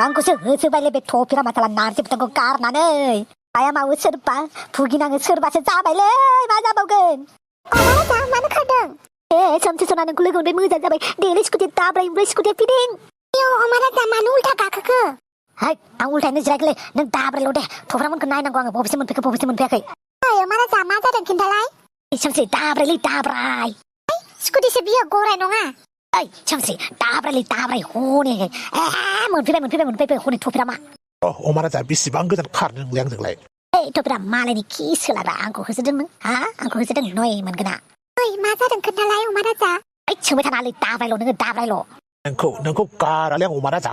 आंखौसो होसोबायलै बे थफिरा माथाला नारजिबुथांखौ गारनानै आया मावो सोरबा भुगिनाङो सोरबासो जाबायलै मा जाबावगोन अमाराजा मानो खारदों समसो सना नोंखौ लोगो मोनबाय मोजां जाबाय देलै स्कुटि दाब्राय ओमफ्राय स्कुटिया फिदिं अमाराजा मानो उल्था गाखोखो हाय आं उल्थायनो जिरायखैलै नों दाब्रायल' दे थफ्रामोनखौ नायनांगौ आङो बबेसो मोनफैखो बबेसो मोनफैयाखै अमाराजा मा जादों खिन्थालाय समसि दाब्रायलै दाब्राय स्कुटिसो बियो गराय नङा समसि दाब्राय हनै मोनफैबाय हनै थफिरा मा अमाराजा बेसेबां गोजान खारनो नोंलाय आंजोंलाय थफिरा मालायनि खि सोलाबा आंखौ होसोदों नों आंखौ होसोदों नय मोनगोना मा जादों खोन्थालाय अमाराजा सोंबाय थानालै दाब्रायल' नोङो दाब्रायल' नोंखौ गारालै आं अमाराजा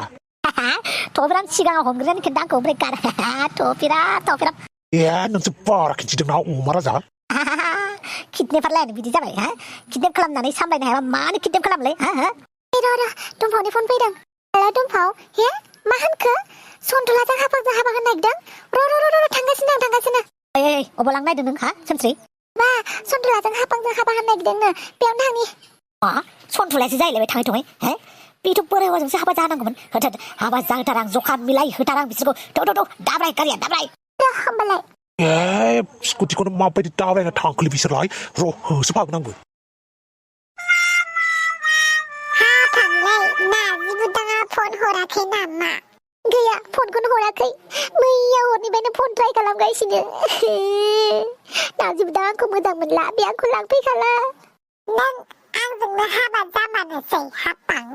थफिरा सिगाङाव हमग्रोनानै खोन्था आंखौ ओमफ्राय गार थफिरा नोंसो बारा खिन्थिदोंना अमाराजा किडनेपारलायानो बिदि जाबाय किडनेप खालामनानै सामलायनो हायाबा मानो किडनेप खालामलै र' दुमफावनि फन फैदों हेल' दुमफाव हे मा होनखो सन्तलाजों हाबा होनो नागिरदों र' थांगासिनो अबाव लांनो नागिरदों नों सोमस्रि बा सन्तलाजों हाबा होनो नागिरदोंनो बेयावनो थांनि सन्तलायासो जाहैलायबाय थाङै थङै बेथ' बोराय हौवाजोंसो हाबा जानांगौमोन हाबा जाहोथार आं जखा मिलाय होथार आं बिसोरखौ दाब्राय गारिया दाब्राय होमबालाय स्कुटिखौनो माबायदि दाब्रायना थांखोलै बिसोरलाय र' होसोफागोन आंबो नारजिबुथाङा फन हराखै नामा गैया फनखौनो हराखै मैया हरनिफ्रायनो फन ट्राय खालामगासिनो नारजिबुथाङा आंखौ मोजां मोनला बे आंखौ लांफैखाला नों आंजोंनो हाबा जामानोसै हाबां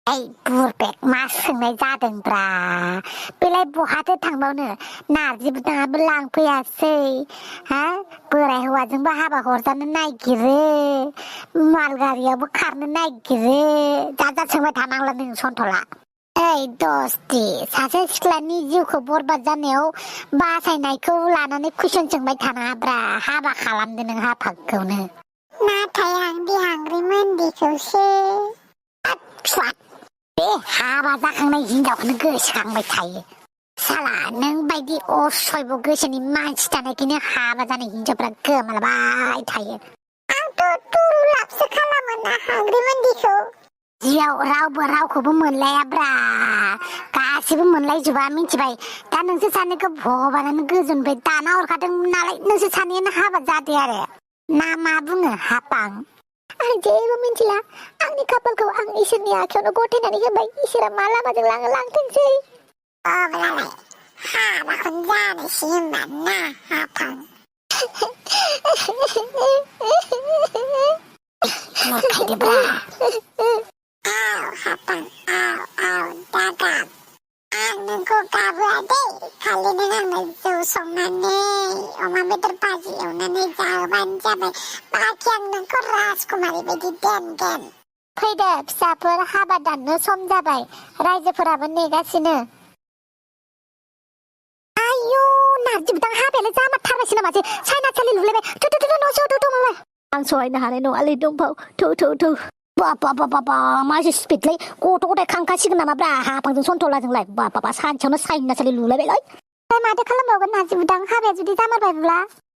बुरबेक मा सोंनाय जादोंब्रा बेलाय बहाथो थांबावनो नारजिबुथाङाबो लांफैयासै बोराय हौवाजोंबो हाबा हरजानो नागिरो माल गारियावबो खारनो नागिरो जाजा सोंबाय थानांला नों सन्तला दस्ति सासे सिख्लानि जिउखौ बरबाद जानायाव बासायनायखौ लानानै कुइसन सोंबाय थानाङाब्रा हाबा खालामदो नों हाफाखौनो नाथाय आं बिहांग्रि मोन्दिखौसो बे हाबा जाखांनाय हिनजावखौनो गोसोखांबाय थायो साला नों बायदि असयब गोसोनि मानसि थानायखौनो हाबा जानाय हिनजावफ्रा गोमालाबाय थायो आंथ' दुलापसो खालामो ना हांग्रि मोन्दिखौ जियाव रावबो रावखौबो मोनलायाब्रा गासिबो मोनलायजोबा मिथिबाय दा नोंसोर सानैखौ भगबानानो गोजोनबाय दाना हरखादों नालाय नोंसोर सानैयानो हाबा जादो आरो ना मा बुङो हाबां आं जेबो मिथिला आंनि खाफालखौ आं इसोरनि आखायावनो गथायनानै होबाय इसोरा मा लामाजों लाङो लांथोंसै अब्लालाय हाबाखौनो जानोसै होनबा ना हाबां बुरखायदोब्रा हाबां दागाब आं नोंखौ गाबोआ दे खालि नों आंनो जौ संनानै अमा बेदर भाजि एवनानै जाहोबानो जाबाय बाखि आं नोंखौ राजकुमारि बायदि दोनगोन फैदो फिसाफोर हाबा दाननो सम जाबाय रायजोफोराबो नेगासिनो आयौ नारजिबुथां हाबायालाय जामारथारबायसो नामासै साइनासालि लुलायबाय थु मालाय आं सहायनो हानाय नङालै दंफाव थु बाबा मासे स्पिडलै गथ' गथाय खांखासिगोन नामाब्रा हाफांजों सन्तलाजोंलाय बाबा सानसेयावनो साइनासालि लुलायबायलै माथो खालामबावगोन नारजिबुथां हाबाया जुदि जामारबायब्ला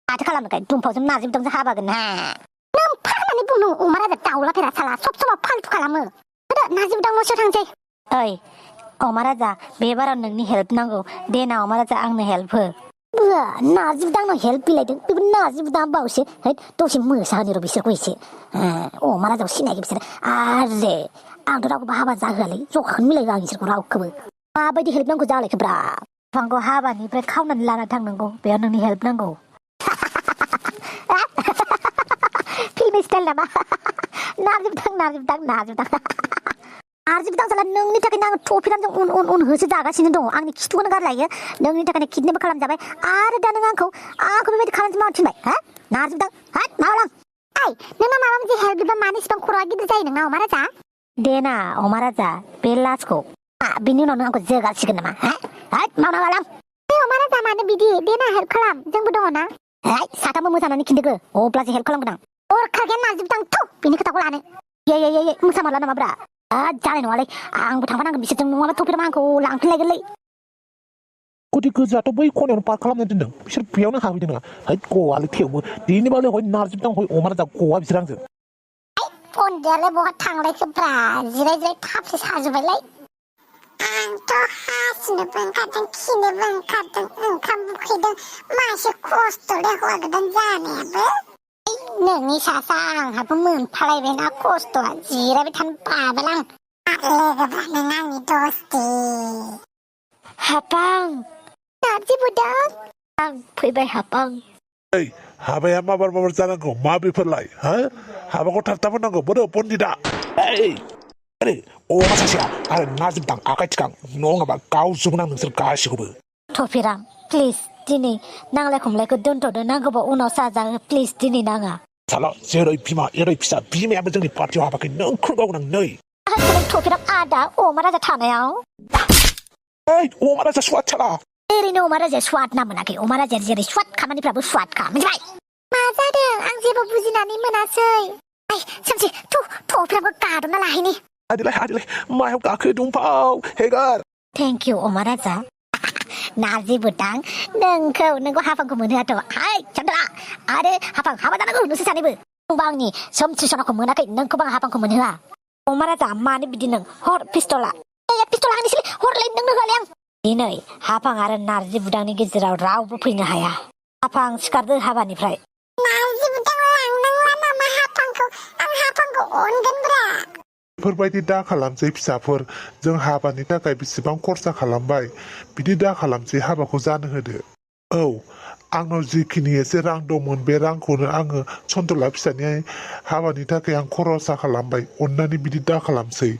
माथो खालामनोखाय दंफावजों नारजिबुथांजों हाबागोन नों फाग्लानि बुंनो अमाराजा दाउलाफेरा साला सब समाव फाल्थु खालामो नारजिबुथां न'सियाव थांसै अमाराजा बे बाराव नोंनि हेल्प नांगौ देना अमाराजा आंनो हेल्प हो नारजिबुथांनाव हेल्प बिलायदों बेबो नारजिबुथां बावसो दसे मोसाहोनो र' बिसोरखौ एसे अमाराजाव सिनायगो बिसोर आरे आंथ' रावखौबो हाबा जाहोआलै जखाखौनो मिलायो आं बिसोरखौ रावखौबो माबायदि हेल्प नांगौ जालायखोब्रा बिफांखौ हाबानिफ्राय खावनानै लाना थांनांगौ बेयाव नोंनि हेल्प नांगौ फिल्म स्टाइल नामा नारजिबुथां साला नोंनि थाखायनो आं थफिरामजों उन होसो जागासिनो दङ आंनि खिथुखौनो गारलायो नोंनि थाखायनो किडनेप खालामजाबाय आरो दा नों आंखौ बेबायदि खालामनो मावनो थिनबाय नारजिबुथां मावलां नोंना माबा मोनसे हेल्प बिबा मानो इसिबां खर'आ गिदिर जायो नोंना अमाराजा देना अमाराजा बे लास्टखौ बिनि उनाव नों आंखौ जोगासिगोन नामा मावना मावलां अमाराजा मानो बिदि देना हेल्प खालाम जोंबो दङ ना साथामबो मोसानानै खिन्थोगो अब्लासो हेल्प खालामगोन आं अरखागोन नारजिबुथां थु बिनि खोथाखौ लानो मोसामारला नामाब्रा जानाय नङालै आंबो थांफानांगोन बिसोरजों नङाबा थफिरामा आंखौ लांफिनलायगोनलै स्कुटि गोजाथ' बै खनायावनो पार्क खालामना दोनदों बिसोर बेयावनो हाबैदों नङा गवालै थेवबो बेनि बागै नारजिबुथां अमाराजा गवा बिसोर आंजों अनजायालाय बहा थांलायखोब्रा जिराय थाबसो साजोबबायलाय आंथ' हासुनोबो ओंखारदों खिनोबो ओंखारदों ओंखामबो उखैदों मासे खस्थ'लै हौवा गोदान जानायाबो नोंनि सासा आंहाबो मोनफालायबायना खस्थ'आ जिरायबाय थानो बाबाय आं लोगोब्रा नों आंनि दस्ति हापां नार्जि बुदां आं फैबाय हापां ओइ हाबाया माबार जानांगौ मा बेफोरलाय हा हाबाखौ थाब होनांगौ बोरो पन्डिता ओइ आरे अमा सासेया आरो नाजिबदां आखाइ थिखां नङाबा गावजोबगोन आं नोंसोर गासिखौबो थफिरां प्लिज दिनै नांलाय खमलायखौ दोनथ'दो नांगौबा उनाव साजा प्लिज दिनै नाङा साला जेरै बिमा एरै फिसा बिमायाबो जोंनि पार्टियाव हाबाखै नों खुरगावगोन आं नै थफिरां आदा अमा राजा थानायाव ओइ अमा राजा स्वाद साला ओरैनो अमा राजाया स्वाद ना मोनाखै अमा राजाया जेरै स्वाद खामानिफ्राबो स्वादखा मिथिबाय मा जादों आं जेबो बुजिनानै मोनासै आइ सामसि थ'फ्राबो गादबना लाहैनि आदिलाय मायाव गाखो दंफाव हेगार थेंक इउ अमा राजा नार्जि बुदां नोंखौ हाफांखौ मोनहोआथ' हाय चन्द्रा आरो हाफां हाबा जानांगौ नोंसोर सानैबो नोंबा आंनि सोमस्रि सनाखौ मोनाखै नोंखौबो आं हाफांखौ मोनहोआ अमा राजा मानो बिदि नों हर पिस्तला पिस्तला आंनिसैलै हरलाय नोंनो होआलै आं दिनै हाफां आरो नार्जि बुदांनि गेजेराव रावबो फैनो हाया हाफां सिखारदो हाबानिफ्राय नार्जि बुदां लांनांला नामा हाफांखौ आं हाफांखौ अनगोनब्रा बेफोरबायदि दा खालामसै फिसाफोर जों हाबानि थाखाय बेसेबां खरसा खालामबाय बिदि दा खालामसै हाबाखौ जानो होदो औ आंनाव जिखिनि एसे रां दंमोन बे रांखौनो आङो सन्तला फिसानि हाबानि थाखाय आं खरसा खालामबाय अननानै बिदि दा खालामसै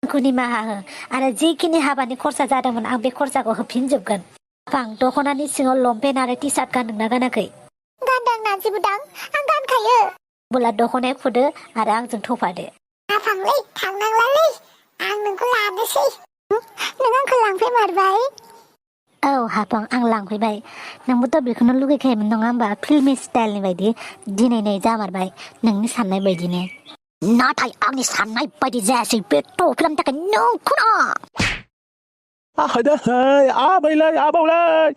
आंखौ निमाहा हो आरो जिखिनि हाबानि खरसा जादोंमोन आं बे खरसाखौ होफिनजोबगोन हाफां दख'नानि सिङाव लंपेन्ट आरो टि सार्ट गानदोंना गानाखै गानदों नार्जि बुदां आं गानखायो अब्ला दख'नाया खुदो आरो आंजों थफादो हाफांलै थांनांलालै आं नोंखौ लानोसै नों आंखौ लांफैमारबाय औ हाफां आं लांफैबाय नोंबोथ' बेखौनो लुगैखायोमोन नङा होमबा फिल्मी स्टाइलनि बायदि दिनै नै जामारबाय नोंनि साननाय बायदिनो नाथाय आंनि साननाय बायदि जायासै बे टफिलानि थाखाय नोंखौनो आबावलाय